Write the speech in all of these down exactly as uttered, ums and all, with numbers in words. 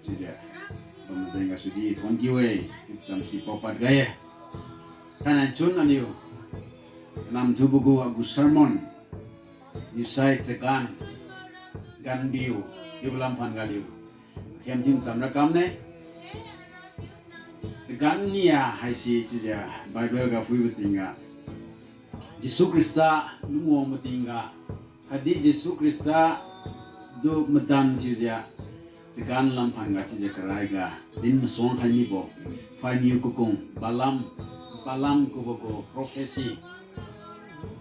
Chiujiu, bam majeng gasudi thuon kiu-e, chamsi paopad ga-e. Thainai chun aliu, kanam thubo gu agu sermon, niusai chagan, ganbiu, chiubo lamphan ga aliu, hiam din chamra kamne. Chagan nia haise chiujiu Bible ga phuibo tingga, Jesu Khrista lungwangbo tingga, khatdi Jesu Khrista tu madan thiujiu, chagan lamphan ga chiujiu karaiga, din masuang khai mibo, phaimiu kakung, Balaam, Balaam kubo gu prophecy,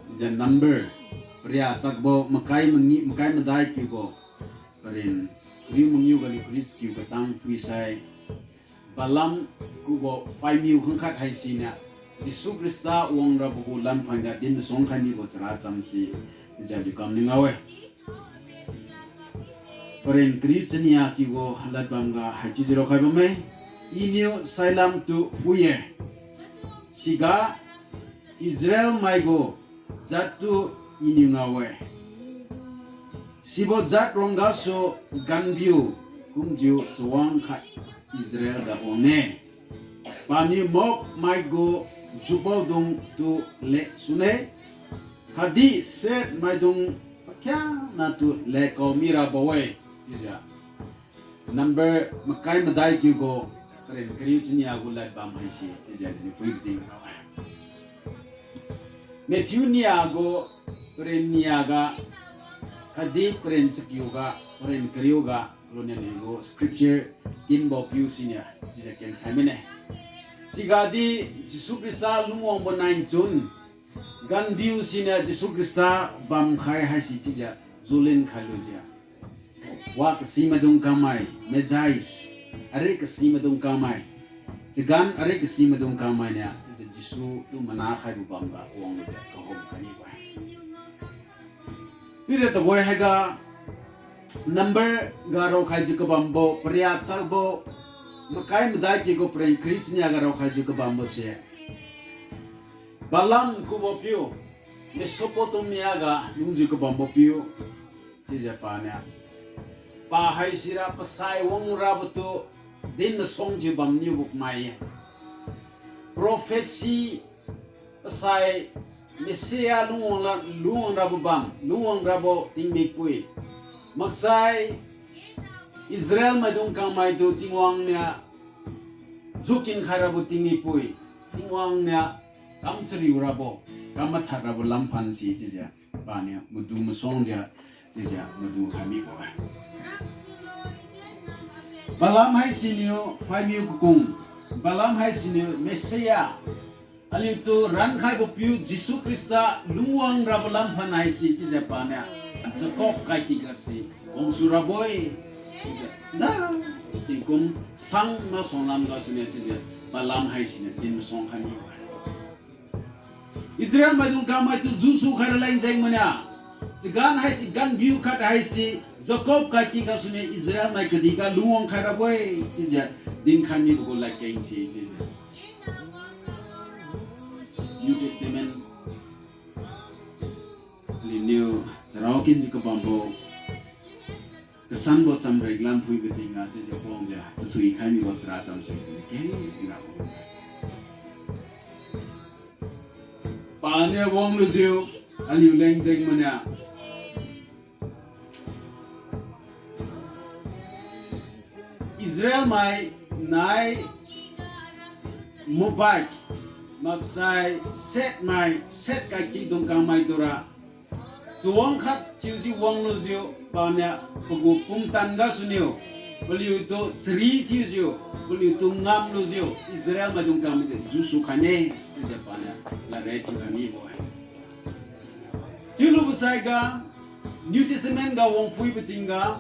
chiujiu Number, paria chakbo, makai mangi, makai madai kiubo, paren, kariu mangiu ganiu kariu chakiu katang phuisai, Balaam kubo phaimiu khangkhat haisiniu, Jesu Khrista wangrabo gu lamphan ga din masuang khai mibo chara chamse, chiujiu aliu kam ning ngao-e. Paren kariu chania kiubo ladbam ga haichiujiu raokhai bamme, Iniu sailam tu phui-e, siga Israel mai gu jat tu Iniu ngao-e. Sibo jat rong gasu ganbiu kumjiu chawang khat Israel ga wangne. Paniu Moab mai gu jupaodung tu lek sune, khatdi Seth maidung pakhiangnatu lek kao mirabo-e. Chiujiu Number makai madai kiubo paren kariu chania gu ladbam haise chiujiu aliuniu phuibo tingga rao-e. Matthew nia gu paren nia ga, khatdi paren chakiu ga, paren kariu ga, ronna aliu gu scripture kinbo piu siniu chiujiu kenkhai mine. Sigadi Jesu Khrista lungwangbo nai chun, ganbiu siniu Jesu Khrista bamkhai haise chiujiu julin khailujiu, wa kasi maidung kangmai, Magi, ari kasi maidung kangmai, chagan ari kasi maidung kangmai niu chiujiu Jesu tu mana khaibo bamga wanglujiu kahum khai mibo-e. Chiujiu tuhoi haiga Number ga raokhaijiu kabambo, paria chakbo, makai madai kiugu paren kariu chania ga raokhaijiu kabambose, Balaam kubo piu, Mesopotamia ga lungjiu kabambo piu, chiujiu paniu, pa haisira pasai wangrabo tu din masuangjiu bamniubo mai-e. Prophecy, pasai Messiah lungwang la, lungwang rabo bam, lungwang rabo tingmipui. Maksai Israel maidung kangmaitu Tingwang niu jukin khai rabo tingmipui. Tingwang niu kam chariu rabo, kam mathad rabo lamphan si chiujiu, paniu madu masuangjiu, chiujiu madu khai mibo-e. Balaam haisiniu phaimiu kakung, Balaam haisiniu Messiah, aliutu rankhaibo piu Jesu Khrista lungwang rabo lamphan haise chiujiu paniu, Jacob kaikik gase wangsu rabo-e, chiujiu da, tingkum sang masuang lam gasuniu chiujiu Balaam haisiniu din masuang khai mibo-e. Israel maidung kangmaitu jusu khai raleng jeng maniu, chagan haise ganbiu khat haise, Jacob kaikik gasuniu Israel mai kadihga lungwang khai rabo-e, chiujiu dinkhai mibo gu ladkeng si chiujiu New Testament aliuniu charao kenjiu kabambo, kasanbo chamrek lam phuibo tingga chiujiu phuangjiu, tasui khai mibo chara chamse keng tingga. Paniu wanglujiu, aliu leng jeng maniu, Israel mai nai Moabite, maksai Seth mai, Seth kaikikdung kangmai tura, chawang khat thiujiu wanglujiu, paniu pagu pumtan gasuniu, paliutu chari thiujiu, paliutu ngamlujiu, Israel maidung kangmai di jusu khaine, chiujiu paniu ladriat thiukhai mibo-e. Chiulubo saiga, New Testament ga wangphuibo tingga,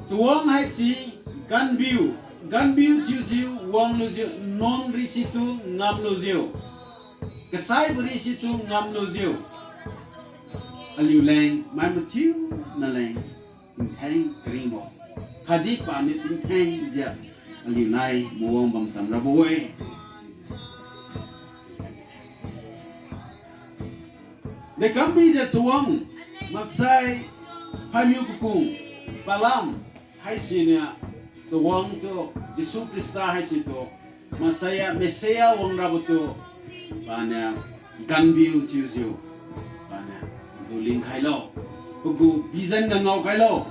chawang haise ganbiu, ganbiu thiujiu wanglujiu, nuan risitu ngamlujiu, kasaibo risitu ngamlujiu, aliu leng mai mathiu naleng tingtheng karingbo, khatdi paniu tingthengjiu aliu nai mawang bamcham rabo-e. Dekam bijiu chawang, maksai phaimiu kakung, Balaam haisiniu Chawang tu, Jesu Khrista haisitu, Messiah, Messiah wangrabo tu, paniu, ganbiu thiujiu, paniu, atu lingkhailo, pagu vision ga ngaokhailo.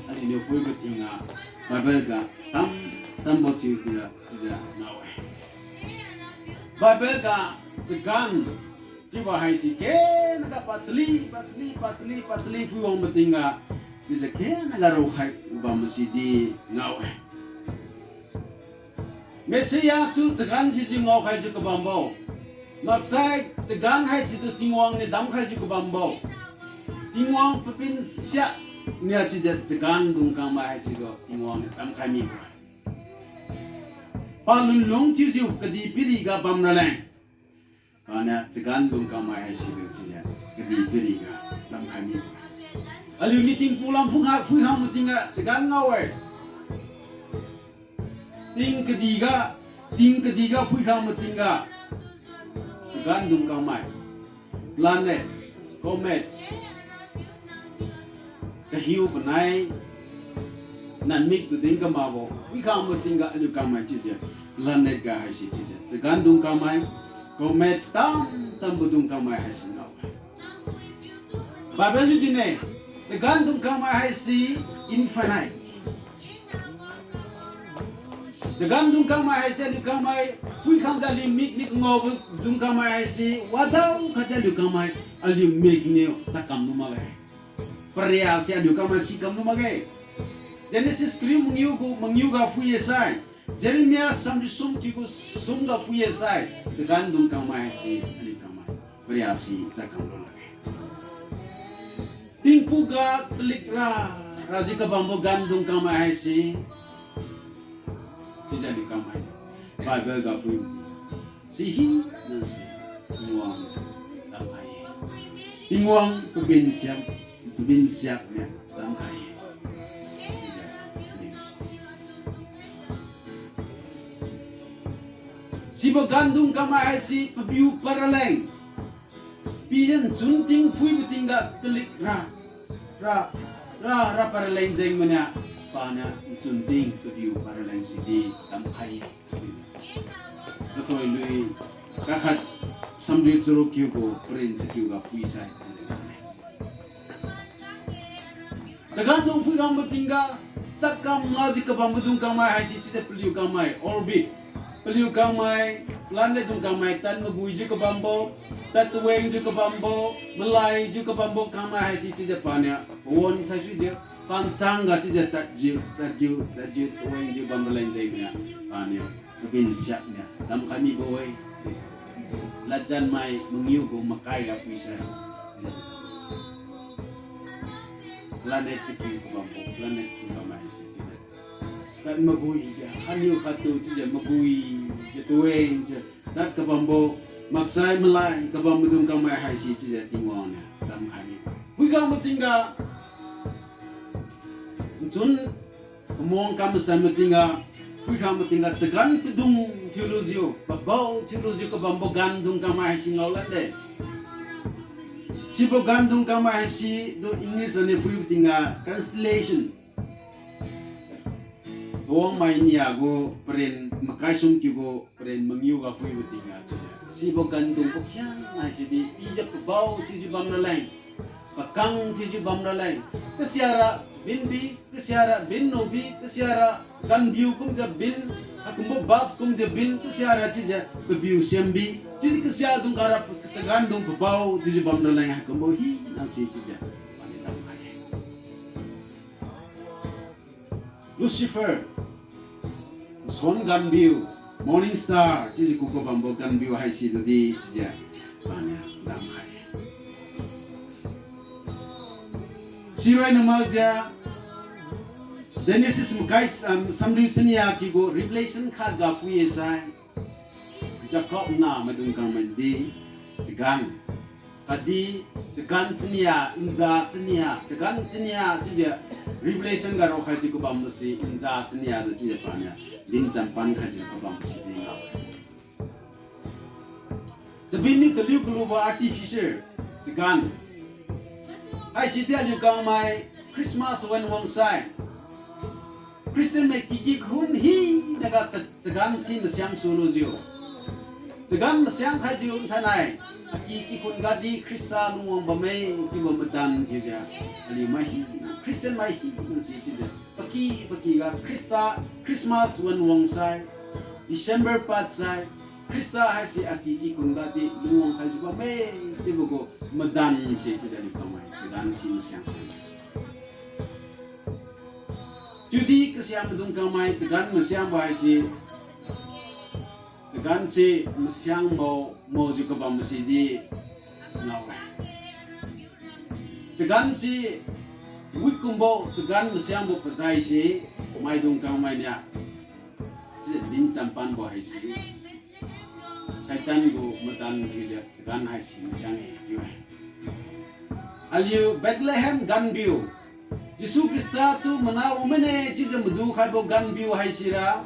Aliuniu phuibo tingga, Bible ga tam, tambo thiujiu, chiujiu ngao-e. Bible ga chagan chiubo haise kenaga pachali, pachali, pachali, pachali phuiwangbo tingga, chiujiu kenaga raokhai bambo sidi ngao-e. Messiah tu chagan sijiu ngaokhaijiu kabambo. Maksai chagan haisitu Tingwang niu damkhaijiu kabambo. Tingwang papin siak niu chiujiu chagan dungkangmai haisitu Tingwang niu damkhai mibo-e. Palunlung thiujiu kadihpiriga bamraleng. Paniu chagan dungkangmai haisitu chiujiu kadihpiriga damkhai mibo-e. Aliu niu tingpu lam phuikha, phuikhangbo tingga chagan ngao-e. Ting kadihga, ting kadihga phuikhangbo tingga chagan dungkangmai. Planet, comet, chahiu panai, nanmik tu din kamakbo phuikhangbo tingga aliu kangmai chiujiu, planet ga haise chiujiu chagan dungkangmai, comet tam tambo dungkangmai haise ngao-e. Bible niu dinne, chagan dungkangmai haise infinite. Chagan dungkangmai haise aliu kangmai, phuikhangjiu aliu mik niu kangaobo dungkangmai haise, wadao khatdi aliu kangmai, aliu mik niu chakam lu makge. Pariase aliu kangmai sikam lu makge. Genesis kariu mangiu gu, mangiu ga phui-e sai. Jeremiah samriu sum kiu gu sum ga phui-e sai. Chagan dungkangmai haise aliu kangmai, pariase chakam lu lakge. Tingpuga kalik ra, rajiu kabambo gan dungkangmai haise, chiujiu aliu kangmai Bible ga phui, si hinase Tingwang damkhai-e. Tingwang papin siak, papin siak niu damkhai-e. Sibo gan dungkangmai haise pabiu paraleng. Pijiu nchun ting phuibo tingga kalik ra, ra, ra, ra paraleng jeng mania, paniu nchun ting pabiu paraleng sidi damkhai-e. Kathoi lui, kakhat samriu charuk kiu gu parin chakiu ga phuisai. Chagan dung phuikhangbo tingga, chakam lajiu kabambo dungkangmai haise chiujiu paliu kangmai, orbit. Paliu kangmai, planet dung kangmai, tad mabuijiu kabambo, tad tawengjiu kabambo, malaijiu kabambo kangmai haise chiujiu paniu, pawan saisuijiu, panchang ga chiujiu tadjiu, tadjiu, tadjiu, tawengjiu bambo leng jeng mania, paniu, kabin siak niu damkhai mibo-e. Ladjanmai mangiu gu makai ga phuisai. Planet chakiu kabambo, planet sing kangmai haise chiujiu, tad mabuijiu, haniu khatu chiujiu mabuijiu tawengjiu, tad kabambo, maksai malai kabam maidung kangmai haise chiujiu Tingwang niu damkhai mi. Phuikhangbo tingga, nchun kamang kam masan matingga, phuikhangbo tingga chagan kadung thiulujiu, pabao thiulujiu kabambo gan dung kangmai haise ngao lande. Sibo gan dung kangmai haise tu English aniu phuibo tingga constellation. Chawangmai nia gu paren makai sum kiu gu paren mangiu ga phuibo tingga chiujiu, sibo gan dung pakhiang haise di pijiu pabao thiujiu bamraleng, pakang thiujiu bamraleng. Kasiara binbi, kasiara binnubi, kasiara ganbiu kumjiu bin, haikumbo buff kumjiu bin, kasiara chiujiu pabiu siambi. Chiudi kasia dung kara chagan dung pabao thiujiu bamraleng haikumbo hinase chiujiu paniu damkhai-e. Lucifer, nsuan ganbiu, morning star chiujiu ku kabambo ganbiu haise tudi chiujiu paniu damkhai-e. Siroi na makjiu, Genesis makai, um, samriu chania kiu gu Revelation khat ga phui-e sai. Jacob nah maidung kangmai di, chagan. Khatdi, chagan chania, nza chania, chagan chania chiujiu Revelation ga raokhaijiu kabambo si nza chania tu chiujiu paniu dincham pan khaijiu kabambo si di ngao. Chabin niu taliu kalubo artificial chagan. Haisi di aliu kangmai Christmas wan wangsai, Christian mai kiki khun hinaga cha-, chagan si masiang sulujiu, chagan masiang khaijiu thainai, aki kikhun gadi Khrista lungwang bamme chiubo madan thiujiu, aliu mai hi, Christian mai hi nsi chiujiu, paky paky ga Khrista, Christmas wan wangsai, December padsai, Khrista haise aki kikhun gadi lungwang khaijiu bamme chiubo gu madan si chiujiu aliu kangmai chagan si masiang sine. Chiudi kasia maidung kangmai chagan masiangbo haise, chagan si masiangbo maojiu kabam sidi ngao-e. Chagan si, wikumbo chagan masiangbo pazai si, maidung kangmai niu, chiujiu din champanbo haise, Satan gu madan thiujiu chagan haise masiang-e chiu-e. Aliu Bethlehem ganbiu, Jesu Khrista tu mana wamane chiujiu madu khaibo ganbiu haisira,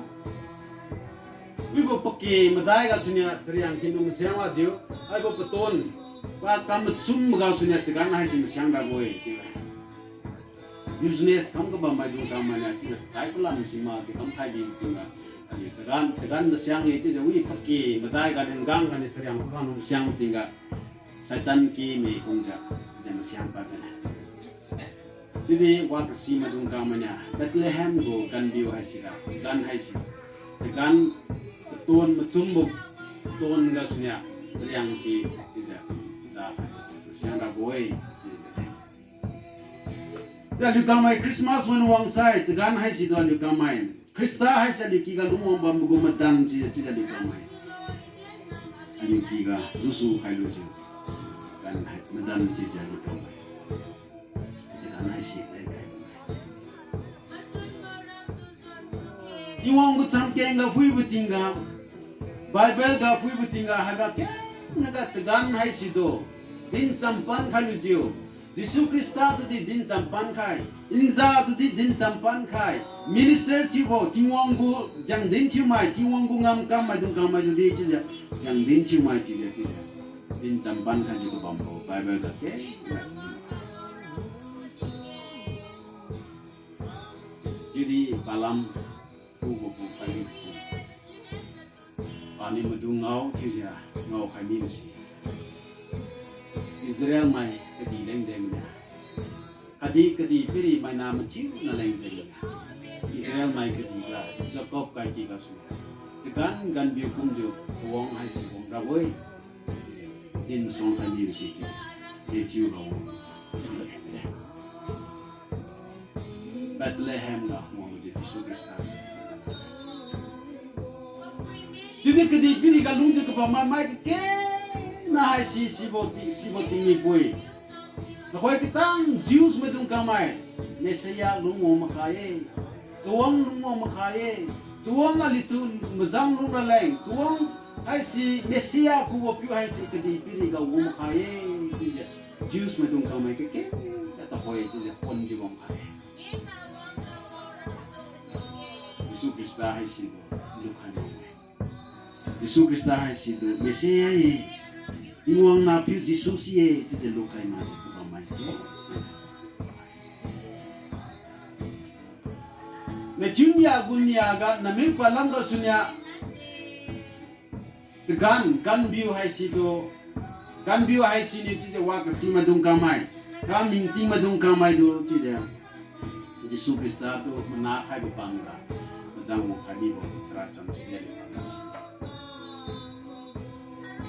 wibo pake madai gasuniu chariang thinlu masiang wajiu, haibo paton, pakam machum gasuniu chagan haise masiang rabo-e chiu-e. Business kam kabam maidung kangmai niu chiujiu tai palam simakjiu kamkhai bibo tingga, aliu chagan, chagan masiang-e chiujiu wi pake madai ganiu ngang ganiu chariang pakam masiang tingga, Satan kime kumjiu, chiujiu masiang pad-e. Chiudi wa kasi maidung kangmai niu Bethlehem gu ganbiu haisira, gan haise, chagan paton machumbo paton gasuniu chariang si, chiujiu, za, masiang rabo-e. Chiujiu aliu kangmai Christmas wan wangsai chagan haisitu aliu kangmai Khrista haise aliu kiga lungwang bambo gu madan chiujiu, chiujiu aliu kangmai, aliu kiga lusu khailujiu, gan hai madan chiujiu aliu kangmai, chagan haise leng khai bamme. Tingwang gu chamkeng ga phuibo tingga, Bible ga phuibo tingga haiga kengnaga chagan haisitu din champan khailujiu, Jesu Khrista tudi din champan khai, nza tudi din champan khai, minister thiubo Tingwang gu jengdin thiumai, Tingwang gu ngamkam maidung kangmai tudi chiujiu, jengdin thiumai chiujiu chiujiu, din champan khaijiu kabambo Bible ga kengna. Chiudi palam kubo gu khailiu, paniu madu ngao chiujiu ngaokhai mibo si, Israel mai kadih leng jengniu, khatdi kadihpiri maina mathiuna leng jengniu, Israel mai kadihga Jacob kaiky gasu, chagan ganbiu kumjiu chawang haise bam rabo-e. Din suang khai mibo si chiu, Matthew ga wang, Bethlehem ga wangjiu Jesu Khrista. Chiudi kadihpiriga lungjiu kabammai mai kakengna haisi sibo ti, sibo tingmi pui. Nakhoi katang Jews maidung kangmai, Messiah lungwang makhai-e, chawang lungwang makhai-e, chawang aliutu majang lung raleng, chawang haise Messiah kubo piu haise kadihpiriga wang makhai-e, chiujiu Jews maidung kangmai kakengga tuhoi chiujiu ponjiu wang khai-e. Jesu Khrista haisitu lukhai mak-e. Jesu Khrista haisitu Messiah-e, Tingwang nahpiu Jesu si-e chiujiu lukhai mak-e, kabammai se. Matthew nia gu nia ga namiu palam gasuniu, chagan, ganbiu haisitu, ganbiu haisiniu chiujiu wa kasi maidung kangmai, kamingting maidung kangmaitu chiujiu Jesu Khrista tu mana khaibo pangga majang wangkhai mibo chara cham si-e.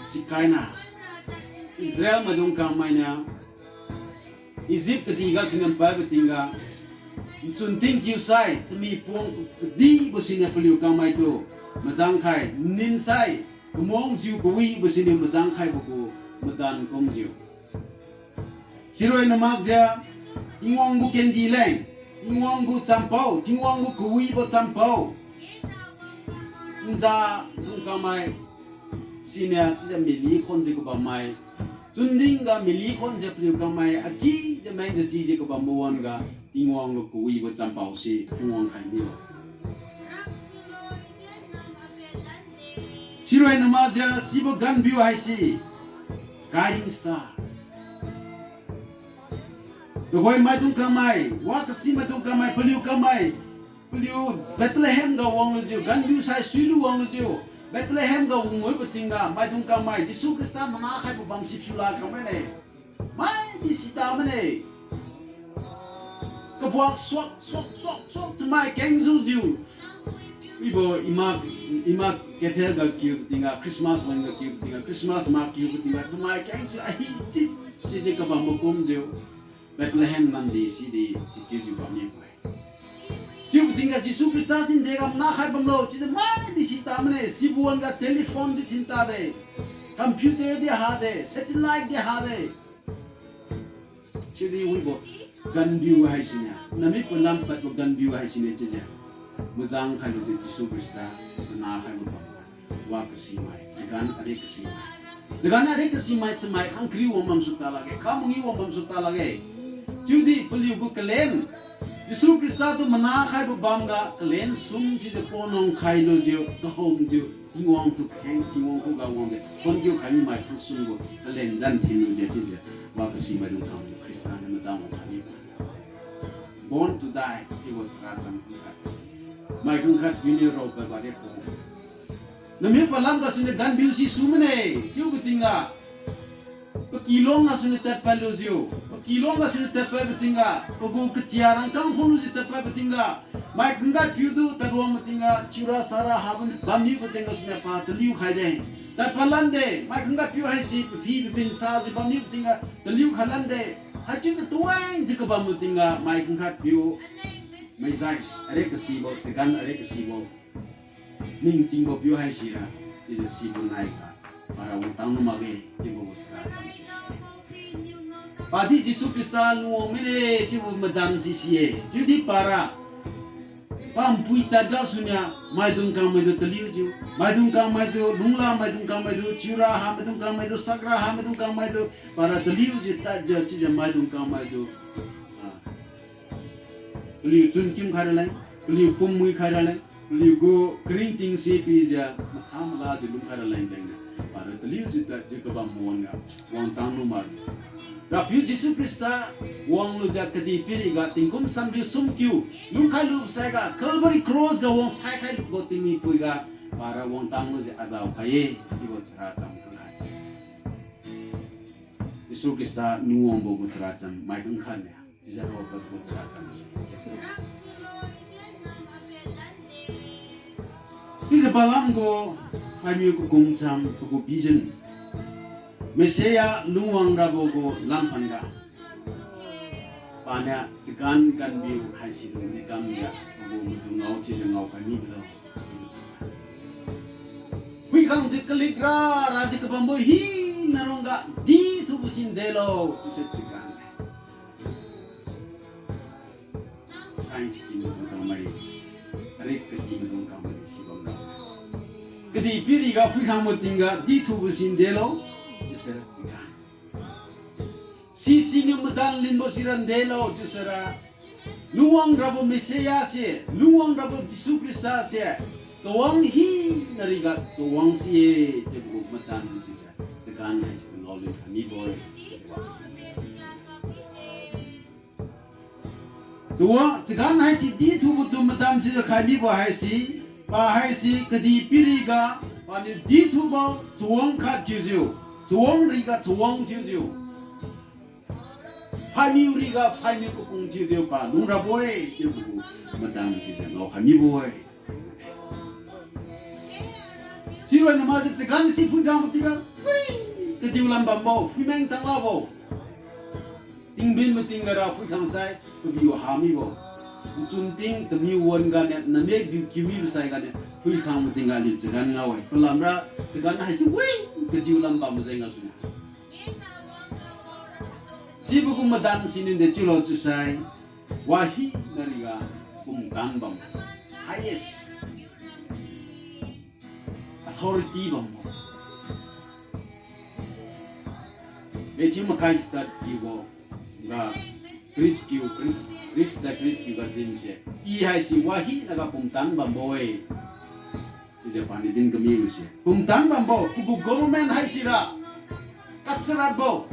Sikaina, Israel maidung kangmainiu Egypt kadih gasuniu paibo tingga, nchun tingkiu sai, chami pong kadibo siniu paliu kangmaitu majang khai, ninsai, kamangjiu kawibo siniu majang khaibo gu madan kumjiu, siroi na makjiu, Tingwang gu kendi leng, Tingwang gu champao, Tingwang gu kawibo champao, nza dung kangmai siniu chiujiu mily khonjiu kabammai, chundingga mily khonjiu paliu kangmai akijiu mengjiu chijiu kabambo wan-ga, Tingwang gu kawibo champao si phungwang khai milo. Siroi na makjiu sibo ganbiu haise, guiding star. Tuhoi maidung kangmai, wa kasi maidung kangmai, paliu kangmai Paliu Bethlehem ga wanglujiu, ganbiu sai suilu wanglujiu, Bethlehem ga wanglubo tingga, maidung kangmai, Jesu Khrista mana khaibo bam si phiula kam mane. Maidi sita mane. Kabuak suak, suak, suak, suak, chamai kengjiujiu. Ibo ima, ima cathedral ga kiubo tingga, Christmas wan ga kiubo tingga, Christmas ma kiubo tingga, chamai kengjiu, ahi chit, chiujiu kabambo kumjiu. Bethlehem namdi sidi, sichiujiu bammi-e. Chiubo tingga Jesu Khrista si nde ga mana khai bamlo, chiujiu maidi sita mane, sibo wan ga telephone di thin tade, computer di hade, satellite di hade. Chiudi wibo ganbiu haisiniu, nami palam padbo ganbiu haisiniu chiujiu. Majang khailujiu Jesu Khrista, mana khaibo bam. Wa kasimai, chagan ari kasimai. Chagan ari kasimai chamai khang kariu wang bamsu ta lakge, kha mangiu wang bamsu ta lakge. Chiudi paliu gu kalen. Jesu Khrista tu mana khaibo bam ga kalen sum chiujiu ponang khailujiu, kahomjiu, Tingwang tu kheng, Tingwang khuga wangjiu, khonjiu khai mimai khang sum gu kalen zan thinlujiu chiujiu, wa kasimaidung khang Khrista niu majang wang khai mibo. Born to die, chiubo chara cham khat. Mai khang khat piuniu raopadbo de kho. Nami palam gasuniu ganbiu si su mane, chiubo tingga. Pakilong gasuniu tadpadlujiu. Pakilong gasuniu tadpadbo tingga. Pagu kachia rangkang phunglujiu tadpadbo tingga. Mai khangkhat piu tu tadwangbo tingga. Chiura sara ha bam, bammibo tingga suniu pa taliu khaide. Tadpad lande. Mai khangkhat piu haise paphi papin sajiu bammibo tingga. Taliu khai lande. Haichiujiu tuwangjiu kabambo tingga. Mai khangkhat piu. Maizai, are kasibo, chagan are kasibo. Ningtingbo piu haisira, chiujiu sibo naiga, para wangtang lu makge, chiubo gu chara cham si. Padi Jesu Khrista lungwang mine, chiubo madan si si-e, chiudi para. Pampui tadga suniu, maidung kangmaitu taliujiu, maidung kangmaitu lungla, maidung kangmaitu chiura ha, maidung kangmaitu sakra ha, maidung kangmaitu para taliujiu tadjiu, chiujiu maidung kangmaitu. Ah. Paliu chun kim khai raleng, paliu pum mui khai raleng, paliu gu karingting si pijiu, matha malajiu lung khai raleng jengniu. Para taliujiu tadjiu kabam wan-ga, wangtang lu mak. Rapiu Jesu Khrista, wanglujiu kadihpiriga tingkum samriu sumkiu, lungkhai lubosaiga, Calvary Cross ga wang saikhai lubo tingmi puiga, para wangtang lujiu adao khai-e, chiubo chara cham khanai. Jesu Khrista niu wangbo gu chara cham mai khangkhat ne. Chiujiu raopad gu chara cham si. Chiujiu palam gu, phaimiu kakung cham, pagu vision. Messiah lungwang rabo gu lamphan ga. Paniu chagan ganbiu haisi lungdi kamjiu, pagu maidung ngao chiujiu ngao khai mibo lo. Phuikhangjiu kalik ra, rajiu kabambo hina rongga, dithubo sin delo, chiuse chagan. Science ki maidung kangmai, arik kaki maidung kangmai si bamlo. Kadihpiriga phuikhangbo tingga dithubo sin delo, chiusera chiuga. Sisiniu madan linbo sira ndelo chiusera. Lungwang rabo Messiah se, lungwang rabo Jesu Khrista se, chawang hina riga chawang si-e, chiubo madan chiujiu, chagan haise ngaolin khai mibo-e. Chawa, chagan haise dithubo tu madan sijiu khai mibo haise, pa haise kadihpiriga, paniu dithubo chawang khat thiujiu, chawang riga chawang thiujiu. Phaimiu riga phaimiu kakung thiujiu pa lungrabo-e chiubo gu madan chiujiu ngao khai mibo-e. Siroi na makjiu chagan si phuikhangbo tingga, phui, kadiu lam bambo, phuimeng tang lakbo. Tingbin mating gara phuikhang sai, kabiu ha mibo. Nchun ting tamiu wan ganiu, nane biu kiu mibo sai ganiu, phuikhang mating ganiu chagan ngao-e. Palamra, chagan haise, phui, kadiu lam bam jeng gasuniu. Sibo gu madan siniu de chiulo chiusai, wahina riga pumtan bam. Highest authority bambo. Matthew makai chat kiubo ga, Chris kiu, Chris, Chris chat Chris kiu ga dinse. I haise wahina ga pumtan bambo-e. Chiujiu paniu din kamibo se. Pumtan bambo, pagu government haisira kacharatbo.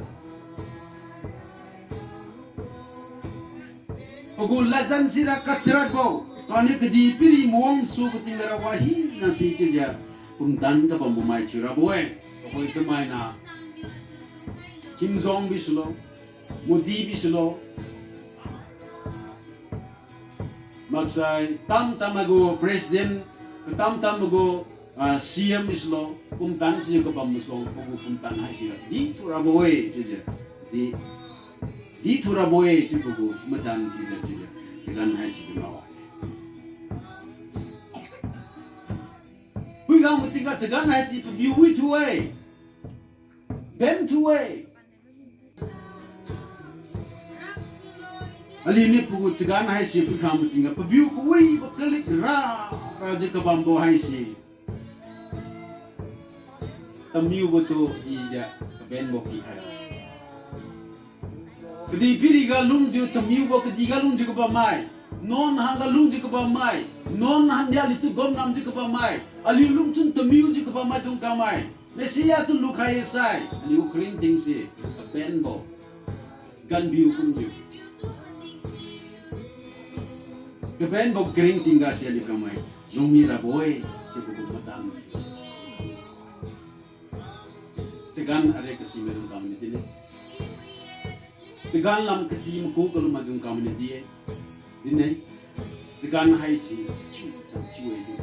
Pagu ladjan sira kacharatbo. Kani kadihpiri mawang subo tingga ra wahina si chiujiu pumtan kabambo mai thiurabo-e. Tuhoi chamaina Kim Jong bisulo, Modi bisulo, maksai tamtam mai gu president, katamtam mai gu, ah, C M bisulo, pumtan sijiu kabam masuang pagu pumtan haisi ra dithurabo-e chiujiu, di, dithurabo-e chiubo gu madan thiujiu chiujiu, chagan haisi di ngao-e. Puikhang matingga chagan haisi pabiu withu-e, benthu-e. Aliuniu pagu chagan haise puikhang matingga pabiu kawibo kalik ra, rajiu kabambo haise tamiubo tu ijiu kabenbo pikhai-e. Kadihpiriga lungjiu tamiubo kadihga lungjiu kabammai, nuan hangga lungjiu kabammai, nuan hangniu aliutu gomnamjiu kabammai, aliu lungchun tamiujiu kabammaidung kangmai, Messiah tu lukhai sai aliu karingtingse kabenbo ganbiu kumjiu, kabenbo karingting gase aliu kangmai lungmi rabo-e, chiubo gu madan chagan are kasimaidung kangmainiu din-e. Chagan lam kati maku kalumaidung kangmainiu di-e, din-e. Chagan haise thiu chang thiu-e di,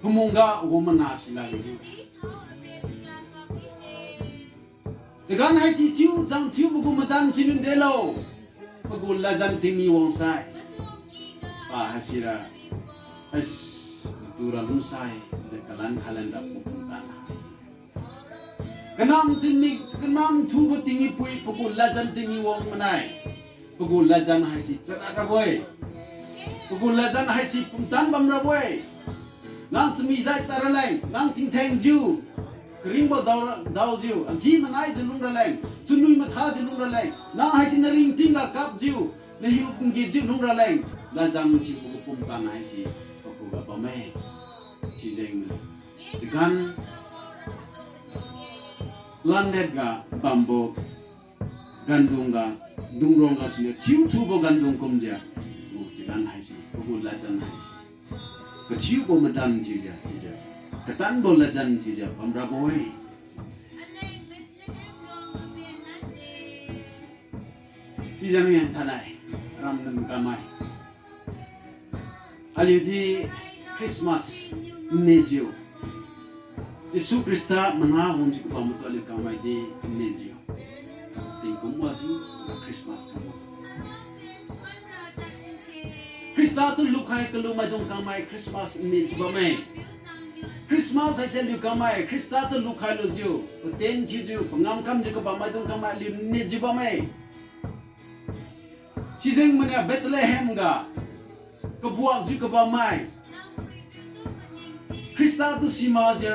pamungga wamana silakge di. Chagan haise thiu chang thiubo gu madan siniu delo. Pagu ladjan tingmi wangsai, pa haisira, ais, natura lungsai jiu kalan khalan rabo pumtan ha, kanam tingmi, kanam thubo tingmi pui pagu ladjan tingmi wang manai. Pagu ladjan haise chara rabo-e. Pagu ladjan haise pumtan bam rabo-e. Nang chami jai tad raleng, nang tingthengjiu, karingbo dao, daojiu, agi-manaijiu lung raleng, chunwi mathajiu lung raleng, nang haise naringtingga kapjiu, nahiu ngijiu lung raleng, ladjan thiubo gu pumtan haise pakhuga bamme. Sijeng chagan lanlet ga bambo gandung ga, dungrong gasuniu thiu thubo gandung kumjiu, gu chagan haise, pagu ladjan haise kathiubo madan thiujiu chiujiu, katanbo ladjan thiujiu bamrabo-e. Sijeng thainai, aram nam kangmai, aliudi Christmas nnejiu, Jesu Khrista mana wangjiu kabam matu aliu kangmaidi nnejiu, tingkum wajiu Christmas kam Khrista tu lukhai kalumaidung kangmai Christmas nnejiu bamme. Christmas haise aliu kangmai Khrista tu lukhai lujiu, patien thiujiu, pangam kamjiu kabammaidung kangmai aliu nnejiu bamme. Sijeng maniu Bethlehem ga kabuakjiu kabammai, Khrista tu simakjiu,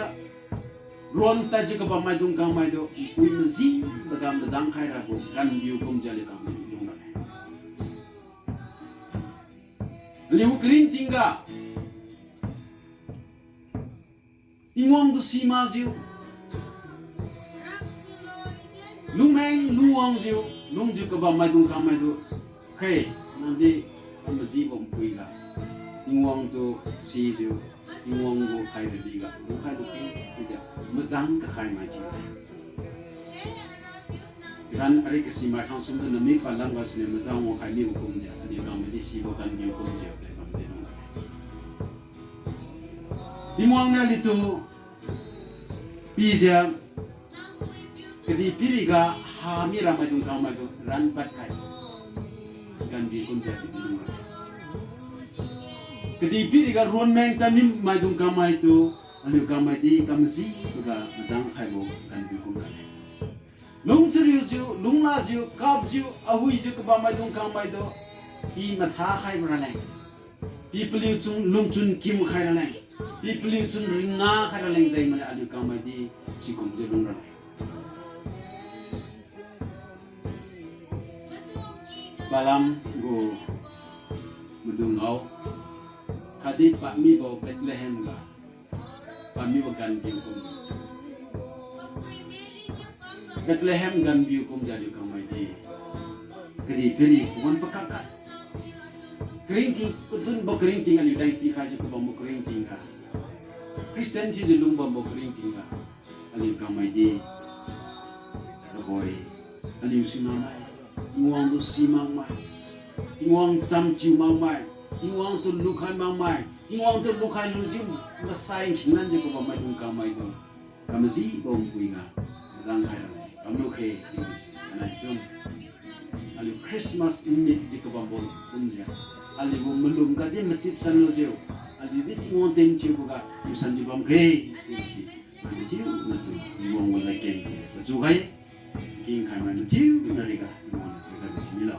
ruan tadjiu kabammaidung kangmaitu npui majiboga mazang khairabo ganbiu kumjiu aliu kangmai lung raleng. Aliu karingtingga Tingwang tu simakjiu, lungmeng lungwangjiu lungjiu kabammaidung kangmaitu, khe, nangdi amajibo npuiga Tingwang tu sijiu, Tingwang gu khai radiga lungkhai luke, chiujiu mazang kakhai mai thiu-e. Sigan ari kasimai khangsum tu nami palam gasuniu mazang wangkhai mibo kumjiu aliu kangmaidi sibo ganbiu kumjiu leng bamdi lung-e. Tingwang niu aliutu pijiu, kadihpiriga hami ramaidung kangmaitu ranpad khai ganbiu kumjiu aliutu lung-e. Kadihpiriga ronmeng tadmi maidung kangmaitu aliu kangmaidi kamajiboga mazang khaibo ganbiu kum raleng. Lungchariujiu, lunglajiu, kapjiu, ahuijiu kabammaidung kangmaitu pi matha khaibo raleng. Pi paliu chun lungchun kim khai raleng. Pi paliu chun ringa khai raleng jeng maniu aliu kangmaidi sikumjiu lung raleng. Palam gu madungao khatdi padmibo Bethlehem ga padmibo ganbiu kum, Bethlehem ganbiu kumjiu aliu kangmaidi kadihpiri pawan pakak khat Karingting, katunbo karingting aliu dai pikhaijiu kabambo karingting ga, Christian thiujiu lungbambo karingting ga, aliu kangmai di, tuhoi, aliu simakmai, Tingwang tu simakmai, Tingwang chamchiu makmai, Tingwang tu lukhai makmai, Tingwang tu lukhai lujiu masai khinglanjiu kabammaidung kangmaidung, kamajibo npuiga, mazang khai raleng kamlu khe chiubo si, anai chun aliu Christmas nmit jiu kabambo kumjiu, aliugu malum ga di matip sanlujiu, aliu di Tingwang ten thiuboga tiusanjiu bam khe, chiubo si, mathiu natu Tingwang gu ladkeng kachiu khai-e, king khaimai mathiu nariga Tingwang natu khaimi milo.